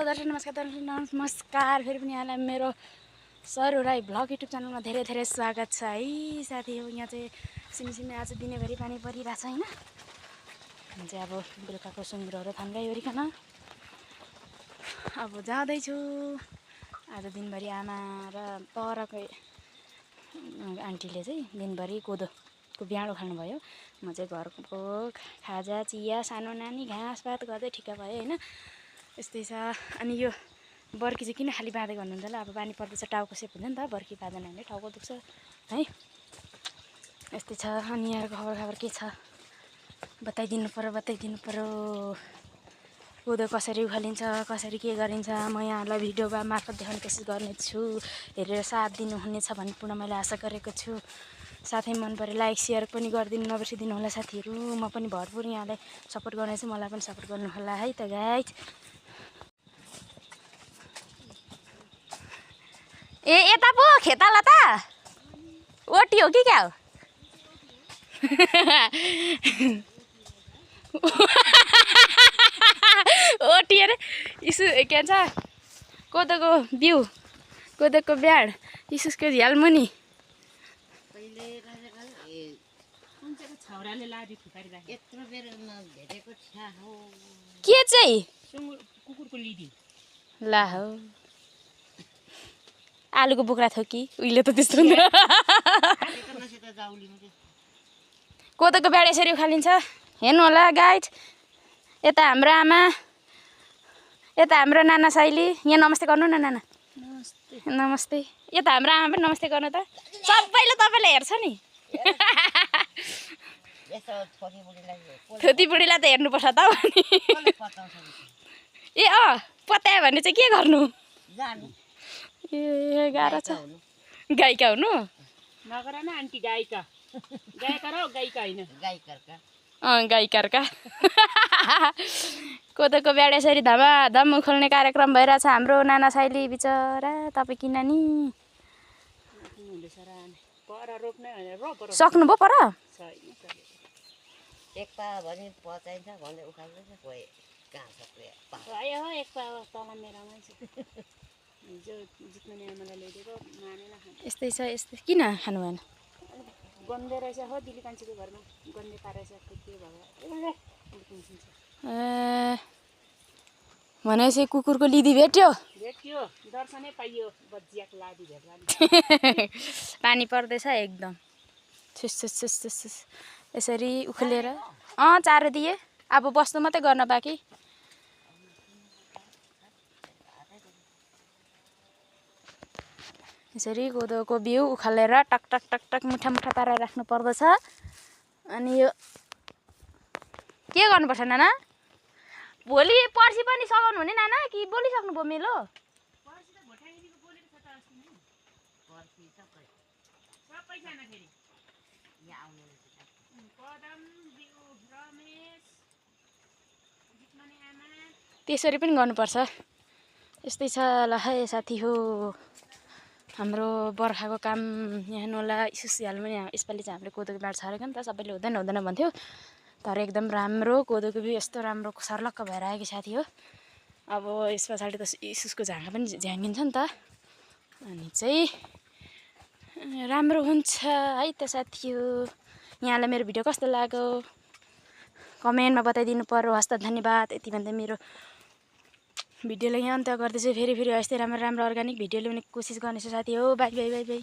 दर्शक नमस्कार फेरि पनि यहाँलाई मेरो सरू राई भ्लग युट्युब च्यानलमा धेरै धेरै स्वागत छ है साथी हो। यहाँ चाहिँ सिमसिमे आज दिनभरि पानी परिरहेछ हैन। चाहिँ अब बेलुकाको सुँगुरहरू थन्काइवरिकन अब जाँदैछु। आज दिनभरि आमा र परकै आन्टीले चाहिँ दिनभरि कोदोको ब्याडो खानुभयो। म चाहिँ घरको खाजा चिया सानो नानी घाँसपात गर्दै ठिक्क भयो हैन। यस्तै छ। अनि यो बर्की चाहिँ किन खाली बाँधेको भन्नुहुन्छ होला। अब पानी पर्दैछ टाउको सेप हुन्छ नि त, बर्की बाँधेन भने टाउको दुख्छ है। यस्तै छ। अनि यहाँको खबर के छ बताइदिनु पर्यो। कोदो कसरी उखालिन्छ, कसरी के गरिन्छ म यहाँहरूलाई भिडियो मार्फत देखाउने कोसिस गर्नेछु। हेरेर साथ दिनुहुनेछ भन्ने पूर्ण मैले आशा गरेको छु। साथै मन परे लाइक सेयर पनि गरिदिनु नबिर्सिदिनु होला साथीहरू। म पनि भरपुर यहाँलाई सपोर्ट गर्नेछु, मलाई पनि सपोर्ट गर्नु होला है त गाइज। ए यता पो खेताला त ओटी हो कि क्या हो? ओटी अरे इसु के भन्छ कोदोको बिउ, कोदोको ब्याड, इस्कुसको झ्यालमुनि के चाहिँ कुकुरको लिडी ला हो। आलुको बोक्रा थियो कि उहिले त त्यस्तो हुँदैन। कोदोको ब्याड यसरी उखालिन्छ हेर्नु होला गाइज। यता हाम्रो आमा, यता हाम्रो नाना साइली। यहाँ नमस्ते गर्नु न नाना। नमस्ते। यता हाम्रो आमा पनि नमस्ते गर्नु त। सबैले तपाईँलाई हेर्छ नि। छोटी बुढीलाई त हेर्नुपर्छ त। ए पत्यायो भने चाहिँ के गर्नु? ए गाह्रो छ। गायिका हुनु नगर न आन्टी, गायिका गायिका र गायिका होइन गायिका। कोदोको ब्याड यसरी धमाधम उखाल्ने कार्यक्रम भइरहेछ हाम्रो नाना साइली बिचरा। तपाईँ किन नि सक्नुभयो पर एक पा भने पचाइन्छ भन्दै उखाल्दैछ कोही कहाँ छ भयो हो। एक पा तल मेरोमा हिजो जित्नु आमालाई ल्याइदिएको मानेन। यस्तै छ। यस्तै किन खानु भएन? गन्धे रहेछ हो दिली कान्छीको घरमा गन्धे पारेछ के भयो। भनेपछि कुकुरको लिदी भेट्यो दर्शनै पाइयो बज्जियाको लादी भेट्ला। पानी पर्दैछ एकदम छुस यसरी उखेलेर चारो दिए। अब बस्नु मात्रै गर्न बाँकी। यसरी कोदोको बिउ उखालेर टक टक टक टक मुठा मुठा पारेर राख्नु पर्दछ। अनि यो के गर्नुपर्छ नाना? भोलि पर्सि पनि सघाउनु हुने नाना कि बोलिसक्नुभयो मेलो? त्यसरी पनि गर्नुपर्छ। यस्तै छ ल है साथी हो। हाम्रो बर्खाको काम यहाँ होला। इस्कुस झ्यालमुनि यसपालि चाहिँ हामीले कोदोको ब्याड छरेको नि त। सबैले हुँदैन भन्थ्यो, तर एकदम राम्रो कोदोको बिउ यस्तो राम्रो सर्लक्क भएर आएको साथी हो। अब यस पछाडि त इस्कुसको झाँगा पनि झ्याङ्गिन्छ नि त। अनि चाहिँ राम्रो हुन्छ है त साथी हो। यहाँलाई मेरो भिडियो कस्तो लाग्यो कमेन्टमा बताइदिनु पर्यो। हस्त धन्यवाद। यति भन्दै मेरो भिडियोलाई यहाँ अन्त्य गर्दैछु। फेरि यस्तै राम्रो अर्ग्यानिक भिडियो ल्याउने कोसिस गर्नेछु साथी हो। By by by by.